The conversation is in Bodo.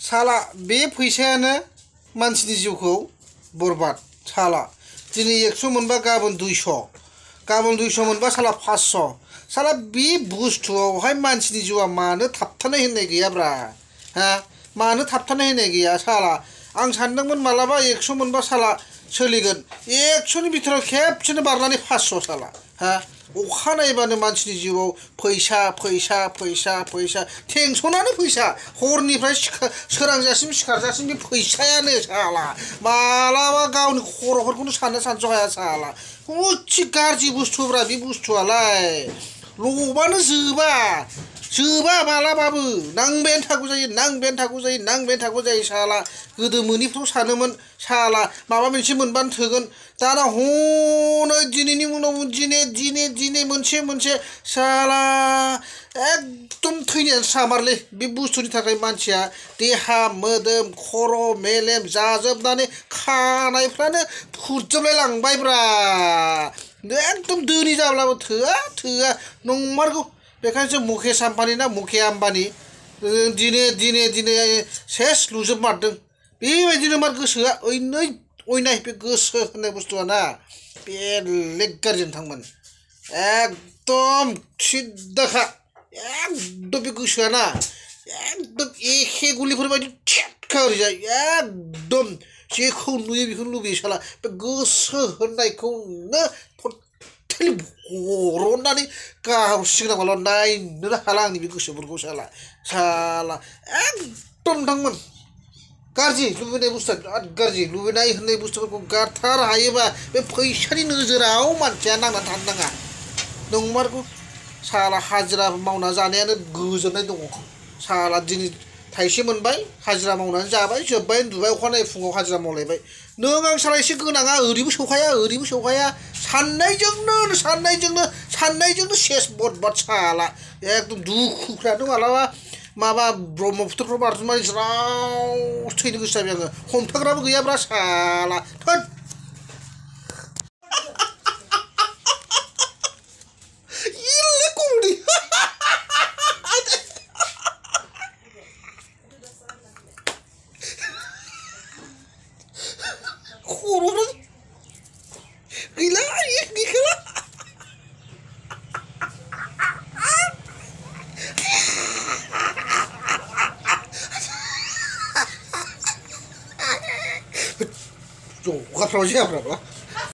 साला बे फैसायानो मानसिनि जिउखौ बरबाद साला दिनै 100 मोनबा गाबोन 200 गाबोन 200 मोनबा साला 500 साला बे बुस्थुआवहाय मानसिनि जिउआ मानो थाबथानाय होननाय गैयाब्रा हा मानो थाबथानाय होननाय गैया साला आं सानदोंमोन मालाबा 100 मोनबा साला सोलिगोन 100नि बिथोराव खेबसेनो बारनानै 500 साला हा अखा नायबानो मानसिनि जिउआव फैसा फैसा फैसा फैसा टेनसनानो फैसा हरनिफ्राय सोरांजासिम सिखारजासिम बे फैसायानो साला मालाबा गावनि खर'फोरखौनो सानस' हाया साला हच्चि गाज्रि बुस्थुब्रा बे बुस्थुआलाय लबानो जोबा मालाबाबो नांबायानो थागौ जायो साला गोदो मोनिफ्राव सानोमोन साला माबा मोनसे मोनबानो थोगोन दाना हनै दिनैनि उनाव दिने मोनसे साला एकदम थैनायानो सामारलै बे बुस्थुनि थाखाय मानसिया देहा मोदोम खर' मेलेम जाजोबनानै खानायफ्रानो फुरजोबलाय लांबायब्रा एकदम धोनि जाब्लाबो थोआ नंमारगौ बेखायनोसो मुकेश आम्बानी दिने सेस लुजोबमारदों बेबायदिनो मार गोसोआ अयनाय बे गोसो होननाय बुस्थुआ ना बेलेग गाज्रि नोंथांमोन एकदम सिद्दाखा एकदम बे गोसोआ ना एकदम एखे गुलिफोर बायदि थिखा ओरैजाय एकदम जेखौ नुयो बेखौनो लुबैयो साला बे गोसो होननायखौनो टटेलि बरननानै गावसिगोन आं मालाबा नायनोनो हाला आंनि बे गोसोफोरखौ साला एकदम नोंथांमोन गाज्रि लुबैनाय बुस्थुआ बिराद गाज्रि लुबैनाय होननाय बुस्थुफोरखौ गारथार हायोबा बे फैसानि नोजोराव मानसिया नांनानै थानो नाङा नंमारगौ साला हाजिरा मावना जानायानो गोजोननाय दङ साला दिनै थाइसे मोनबाय हाजिरा मावनानै जाबाय जोब्बाय उन्दुबाय अखानायै फुङाव हाजिरा मावलायबाय नों आं साला एसे गोनाङा ओरैबो सौखाया साननायजोंनो सेस बरबाद साला एकदम दुखुफ्रानो माबा ब्रह्मपुत्रफ्राव बारजुमनानै ज्राव थैनो गोसो जाबाय आङो हमथाग्राबो गैयाब्रा साला थोद खर'फ्रा गैला गैखाला जगाफ्राव जायाब्राबा